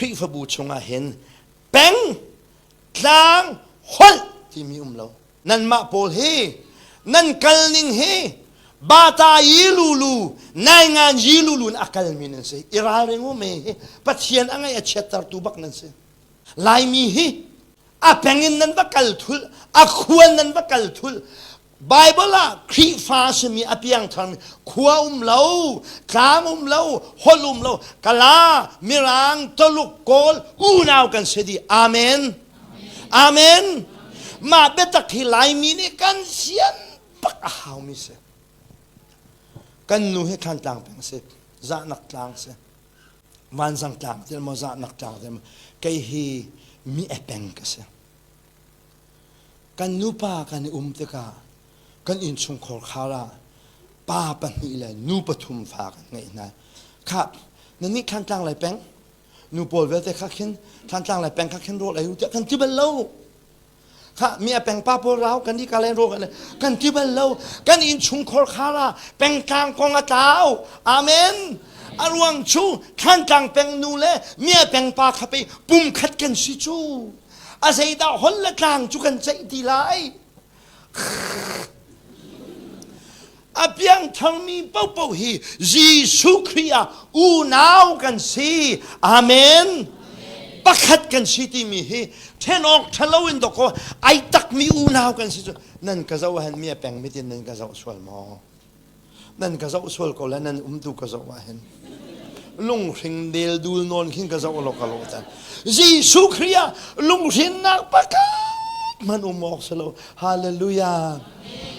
Khrihfabu chungah hin peng, tlang, holh timi um lo. Nanmah pawl hi nan kal ning hi bata yi lulu naingan yi lulu in a kalmi nan si. I ralring u me hi Pathian a ngaih a chiattertu bak nan si. Laimi hi a peng in nan va kal thul, a khuan nan va kal thul. Bible ah Khrihfa simi a piangtharmi khua um lo, tlang um lo, holh um lo, Kala, Mirang, Tuluk, Kawl, unau kan si dih. Amen. Amen. Mah biatak hi Laimi nih kan sian bak a haumi si. Kan nu hi Thantlang peng si, Zahnak tlang si, Vanzang tlang til maw Zahnak tlang til maw, kei hi mi e peng ka si. Kan nupa kan i um tikah kan innchungkhar khar ah pa pahnih le nu pathum fa kan ngeih hna. Khah, nannih Thantlang lei peng nu pawl vialte kha khin Thantlang lei peng kha khin rawl ei u tiah kan ti bal lo. Khah, mi a peng pa pawl rau kan di ka len rawl kan kan ti bal lo. Kan innchungkhar khar ah pengtlang kong a tlau. Amen. A ruang cu Thantlang peng nu le mi a peng pa kha pei pum khat kan si cu. A zeidah hol le tlang cu kan ceih ti lai? A piangtharmi paohpaoh hi Jesuh Khrih ah unau kan si. Amen. Pakhat kan si timi hi then awk ṭhalo in dawkaw ai takmi unau kan si cu nan ka zoh ahhin mi a peng mit in nan ka zoh sual maw? Nan ka zoh sual ko le nan umtu ka zoh ah hin lunghring del dul nawn khin ka zoh lo ka lo tan Jesuh Khrih ah lunghrinnak pakhat man um awk si lo. Hallelujah.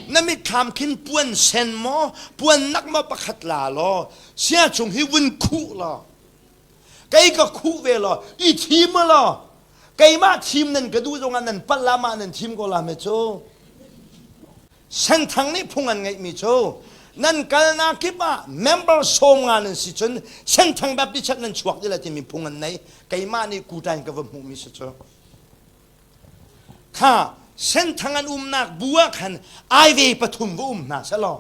Na mitthlam khin puan sen maw puan nak maw pakhat la law sia chung hi vun khuh law kei ka khuh ve law i thim law keimah thim nan ka duh zongah nan palh la mah nan thim ko la me cu. Senthang nih phung an ngeihmi cu nan kalnak kip ah member 50 nan si cun Senthang Baptist Church nan chuak ti lai timi phung an nei. Keimah nih kutan ka va hmuhmi si cu. Kha Senthang an umnak bu ah khan aive pathum va um hna selaw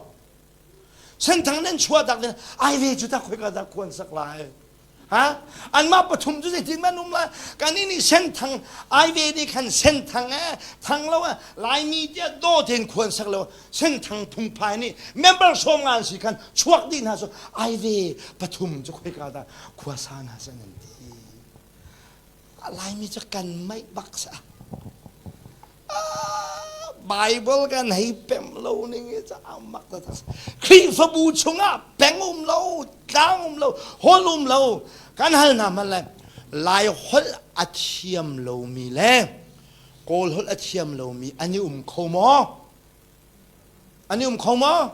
Senthang nan chuah tak din aive cu tak khoi ka dah khuan sak lai. Ha? Anmah pathum cu zeitin man um lai? Kan nih senthang aive nih khan senthang eh thang lo eh Laimi tiah daw tein khuan sak lo senthang phungphai nih member 50 si khan chuak dih hna cu aive pathum cu khoika dah khua sa hna seh nan ti. Laimi cu kan meih bak sa. Bible kan hei pem lo ning hi ca mak taktak. Khrihfabu chungah peng um lo, tlang um lo, holh um lo. Kan hal hna hmanh le Lai holh a thiam lomi le Kawl holh a thiam lomi an i um kho maw? An i um kho maw?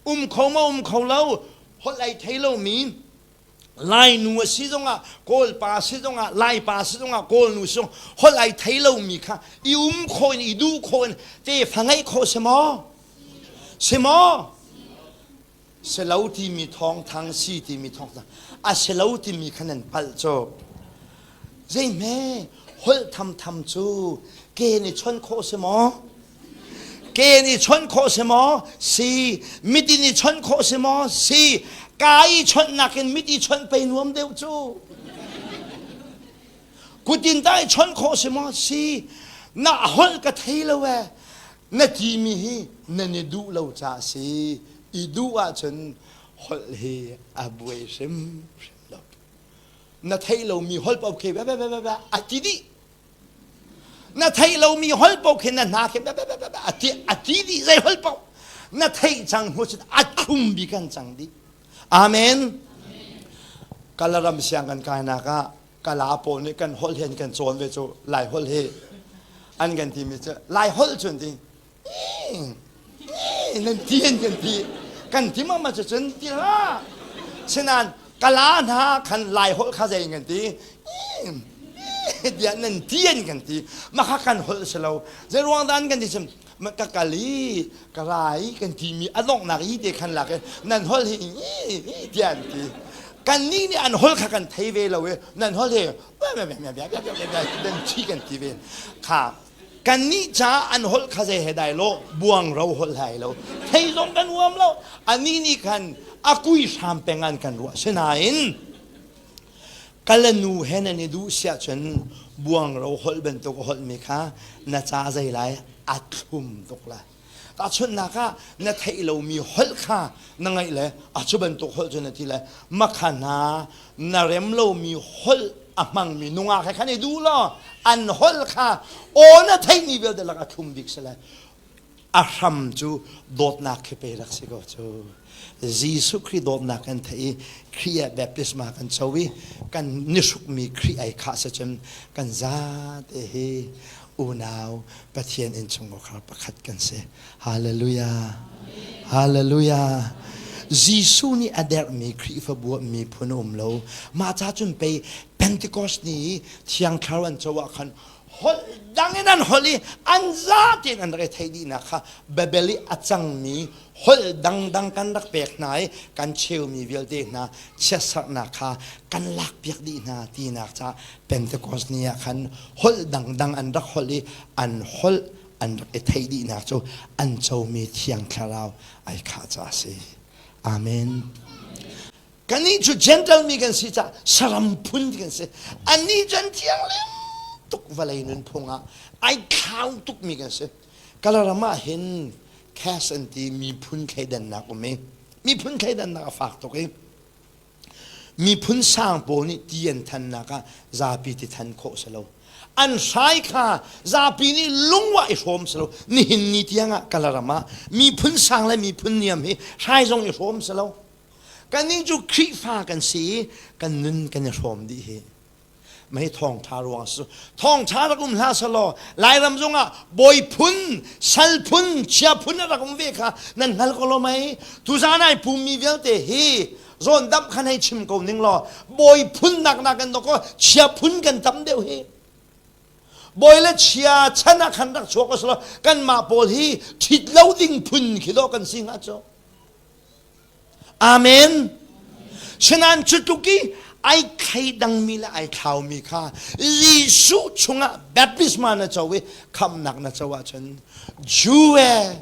Um kho maw um kho lo? Holh ai thei lomi Lainu a si zongah Kawlpa si zongah Laipa si zongah Kawlnu si zong holh ai thei lomi kha i um khawh in i duh khawh in tefa ngeih khawh si maw? Si maw? Si lo timi thawngthang si timi thawngthang a si lo timi kha nan palh cu. Zeihme holh thamtham cu ke nih chawnh khawh si maw? Ke nih chawnh khawh si maw? Si. Mit in i chawnh khawh si maw? Si. Ka i chawnhnak in mit i chawnh pei nuam deuh cu. Kut in ta i chawnh khawh si maw? Si. Na holh ka thei lo ee. Na timi hi nan i duh lo caah si. I duh ahcun holh hi a buai hrimhrim lo. Na theih lomi holh paoh khi a ti dih. Na theih lomi holh paoh khi na hna khi a ti a ti dih zei holh paoh na theih cang hnu cun a thlum bik an cang dih. Amen. Kalaram siang kan kainak ah kala pawl nih kan holh hi an kan cawn ve cu Lai holh hi an kan timi cu Lai holh cu an ti nan ti an kan ti kan ti ma ma cu cun ti hlah sinain kala hna khan Lai holh kha zei kan ti tiah nan ti an kan ti mah kha kan holh si lo zei ruang dah an kan ti cun ka kal i ka ra i kan timi a donghnak i te khan lak i nan holh hi tiah an ti kannih nih an holh kha kan thei ve lo i nan holh hi nan thi kan ti ve kha kannih ca an holh kha zei he dai lo buangro holh lai lo thei zong kan uam lo anih nih khan a kui hram peng an kan ruah sinain. Kala nu he nan i duh siah cun buangro holh bantuk a holhmi kha na ca zei lai a thlum tuk lai. Tahchunhnak ah na theih lomi holh kha na ngaih le a cu bantuk holh cu na ti le makha hna na rem lomi holh a hmangmi nungak he khan i duh law an holh kha aw na theihmi vialte lak a thlum bik si lai. A hram cu dawtnak khi pe rak si ko cu. Jesuh Khrih dawtnak kan theih i Khrih ah baptisma kan co i kan nihrukmi Khrih ai khah si cun kan zate hi unau Pathian innchungkhar pakhat kan si. Hallelujah. Hallelujah. Jesuh nih a derhmi Khrihfabu ah miphun a um lo. Mah ca cun pei Pentecost ni i Thiang Thlarau an co ah khan holh dang in an holh i an zate in an rak i theih dihnak kha Babel i a cangmi holh dangdang kan rak pek hna i kan cheumi vialte hna chiatserhnak kha kan lakpiak dih hna tinak ca Pentecost ni ah khan holh dangdang an rak holh i an holh an rak i theih dihnak cu an comi Thiang Thlarau ai khah caah a si. Amen. Kannih cu Gentle mi kan si caah saram phun kan si. Annih cu an thianghlim tuk vawlei nunphung ah ai thlau tukmi kan si. Kalaram ah hin caste an ti miphun thleidannak um i miphun thleidannak a fak tuk i miphun sang pawl nih ti an thannak ah zapi ti than khawh si lo. An hrai kha zapi nih lungwah i hrawm si lo. Nihin ni tiang ah Kalaram ah miphun sang le miphun niam hi hrai zong i hrawm si lo. Kannih cu Khrihfa kan si i kan nun kan i hrawm dih hi. Mei thawngṭha ruang a si. Thawngṭha rak um hlah selaw Lairam zongah bawi phun, sal phun, chia phun a rak um ve kha nan hngal ko lo mei? Tuzaan ai pummi vialte hi zawn damh khan hei chim ko ning law bawi phun nak nak kan dok chia phun kan tam deuh hi. Bawi le chia chan ah khan rak chuak ko selaw kanmah pawl hi ṭhit lo ding phun khi dawh kan si hnga cu. Amen. Sinain cu tluk i ai thleidangmi le ai thlaumi kha Jesuh chungah baptisma na co i khamhnak na co ahcun Jew e,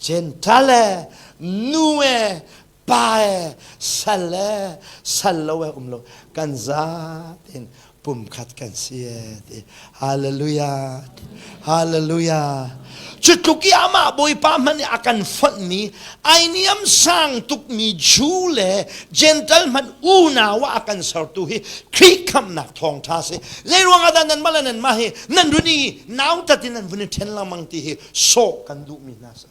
Gentile e, nu e, pa e, sal e, sal lo e um lo kan zatein pumkhat kan si e ti hallelujah hallelujah cu tluk i amah bawipa hmanh nih a kan fonhmi ai niam sang tukmi Jew le Gentile hmanh unau ah a kan sertu hi Khrih khamhnak thawngṭha si zei ruangah dah nan mah le nan mah hi nan run i nautat in nan vun i ṭhen lengmang ti hi sawh kan duhmi hna si.